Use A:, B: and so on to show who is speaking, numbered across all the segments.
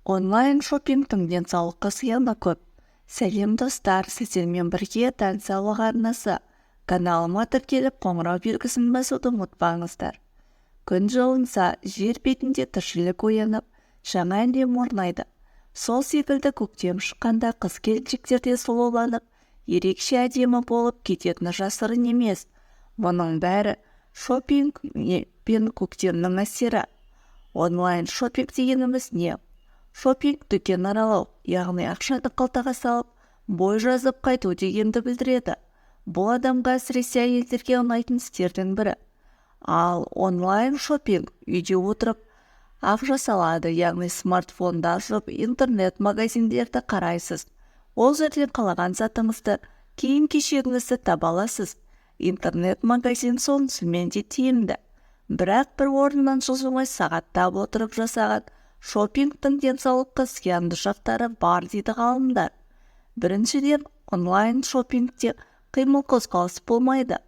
A: Онлайн шопингтің денсаулыққа зияны көп. Сәлем, достар! Сіздермен бірге Денсаулық арнасы. Каналыма тіркеліп, қоңырау белгісін басуды ұмытпаңыздар. Күн жылынса, жер бетінде тіршілік оянып, жаңа әлем орнайды. Сол секілді көктем шыққанда қыз-келіншектер де сұлуланып, ерекше әдемі болып кететіні жасырын емес. Мұның бәрі шопинг пен көктемнің әсері. Онлайн шопинг дегеніміз не? Шопинг – дүкен аралау, яғни ақшаны қалтаға салып, бой жазып қайту дегенді білдіреді. Бұл адамға, әсіресе әйелдерге ұнайтын істердің бірі. Ал онлайн шопинг үйде отырып ақ жасалады, яғни смартфонды ашып, интернет магазиндерді қарайсыз. Ол жерден қалаған затыңызды, киім-кешегіңізді таба аласыз. Интернет магазин сонысымен де тиімді. Бірақ бір орыннан жылжымай, сағаттап отырып жасаған шопингтің денсаулыққа зиянды жақтары бар дейді ғалымдар. Біріншіден, онлайн шопингте қимыл-қозғалыс болмайды.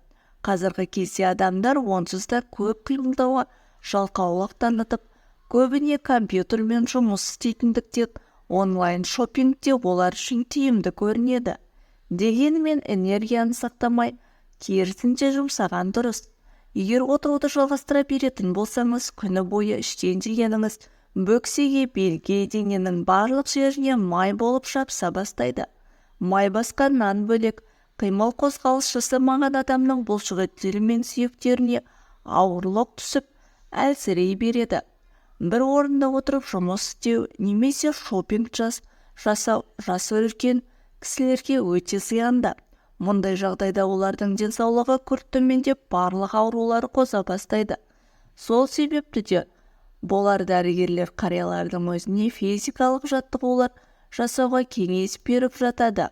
A: Қазіргі кезде адамдар онсыз да көп қимылдауға жалқаулық танытып, көбіне компьютермен жұмыс істейтіндіктен, онлайн шопинг те олар үшін тиімді көрінеді. Дегенмен энергияны сақтамай, керісінше жұмсаған дұрыс. Егер отыруды жалғастыра беретін болсаңыз, күні бойы іштен жегеніңіз бөксеге, белге, дененің барлық жеріне май болып жабыса бастайды. Май басқаннан бөлек, қимыл-қозғалыс жасамаған адамның бұлшықеттері мен сүйектеріне ауырлық түсіп, әлсірей береді. Бір орында отырып жұмыс істеу немесе шопинг жасау жасы үлкен кісілерге өте зиянды. Мұндай жағдайда олардың денсаулығы күрт төмендеп, барлық аурулары қоза бастайды. Сол себепті де болар, дәрігерлер қариялардың өзіне физикалық жаттығулар жасауға кеңес беріп жатады.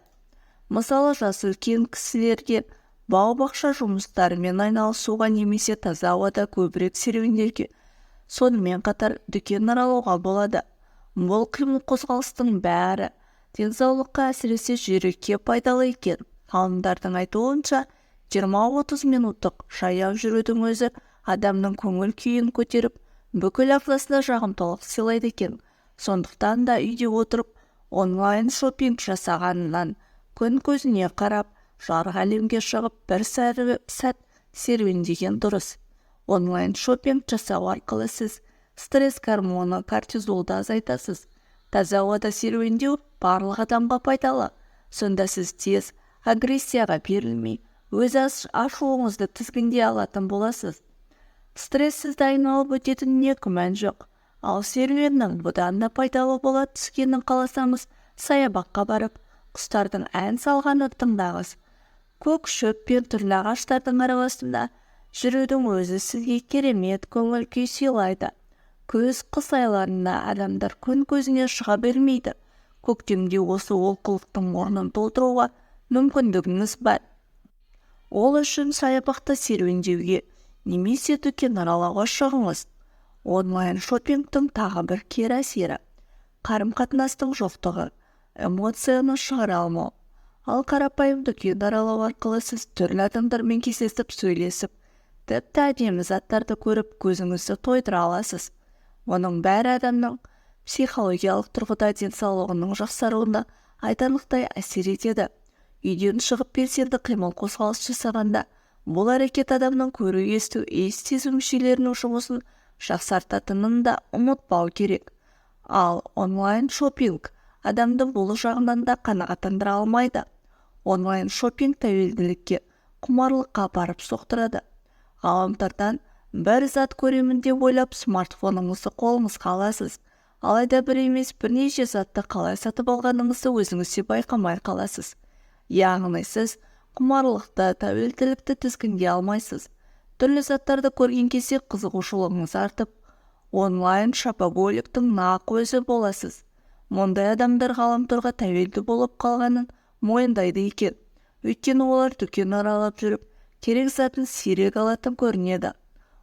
A: Мысалы, жасы үлкен кісілерге бау-бақша жұмыстарымен айналысуға немесе таза ауада көбірек серуендеуге, сонымен қатар дүкен аралауға болады. Бұл қимыл-қозғалыстың бәрі денсаулыққа, әсіресе жүрекке пайдалы екен. Ғалымдардың айтуынша, 20-30 минуттық жаяу жүрудің өзі адамның көңіл күйін көтеріп, бүкіл ағзасына жағымдылық сыйлайды екен. Сондықтан да үйде отырып онлайн шопинг жасағаннан күн көзіне қарап, жарық әлемге шығып, бір сәт серуендеген дұрыс. Онлайн шопинг жасау арқылы сіз стресс гормоны кортизолды азайтасыз. Таза ауада серуендеу барлық адамға пайдалы. Сонда сіз тез агрессияға берілмей, өз ашуыңызды тізгіндей алатын боласыз. Стресс сізді айналып өтетініне күмән жоқ. Ал серуеннің бұдан да пайдалы бола түскенін қаласаңыз, саябаққа барып, құстардың ән салғанын тыңдаңыз. Көк шөп пен түрлі ағаштардың арасында жүрудің өзі сізге керемет көңіл күй сыйлайды. Күз, қыс айларында адамдар күн көзіне шыға бермейді. Көктемде осы олқылықтың орнын толтыруға мүмкіндігіңіз бар. Ол үшін саябақта серуендеуге немесе дүкен аралауға шығыңыз. Онлайн шопингтің тағы бір кері әсері – қарым-қатынастың жоқтығы, эмоцияны шығара алмау. Ал қарапайым дүкен аралау арқылы сіз түрлі адамдармен кездесіп, сөйлесіп, тіпті әдемі заттарды көріп, көзіңізді тойдыра аласыз. Оның бәрі адамның психологиялық тұрғыда денсаулығының жақсаруына айтарлықтай әсер етеді. Үйден шығып, белсенді қимыл-қозғалыс жасағанда, бұл әрекет адамның көру, есту, иіс сезу мүшелерінің жұмысын жақсартатынын да ұмытпау керек. Ал онлайн шопинг адамды бұл жағынан да қанағаттандыра алмайды. Онлайн шопинг тәуелділікке, құмарлыққа апарып соқтырады. Ғаламтордан бір зат көремін деп ойлап, смартфоныңызды қолыңызға аласыз. Алайда бір емес, бірнеше затты қалай сатып алғаныңызды өзіңіз де байқамай қаласыз. Яғни сіз құмарлықты, тәуелділікті тізгіндей алмайсыз. Түрлі заттарды көрген кезде қызығушылығыңыз артып, онлайн шопоголиктің нақ өзі боласыз. Мұндай адамдар ғаламторға тәуелді болып қалғанын мойындайды екен. Өйткені олар дүкен аралап жүріп, керек затын сирек алатын көрінеді.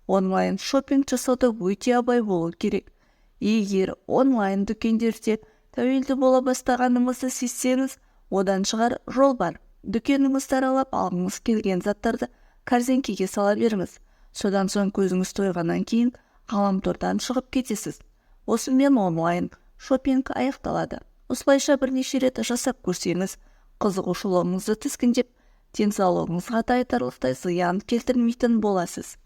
A: Онлайн шопинг жасауда өте абай болу керек. Егер онлайн дүкендерде тәуелді бола бастағаныңызды сезсеңіз, одан шығар жол бар. Дүкеніңізді аралап, алғыңыз келген заттарды кәрзеңкеге сала беріңіз. Содан соң көзіңіз тойғаннан кейін ғаламтордан шығып кетесіз. Осымен онлайн Шопинг аяқталады. Осылайша бірнеше рет жасап көрсеңіз, қызығушылығыңызды тізгіндеп, денсаулығыңызға да айтарлықтай зиян келтірмейтін боласыз.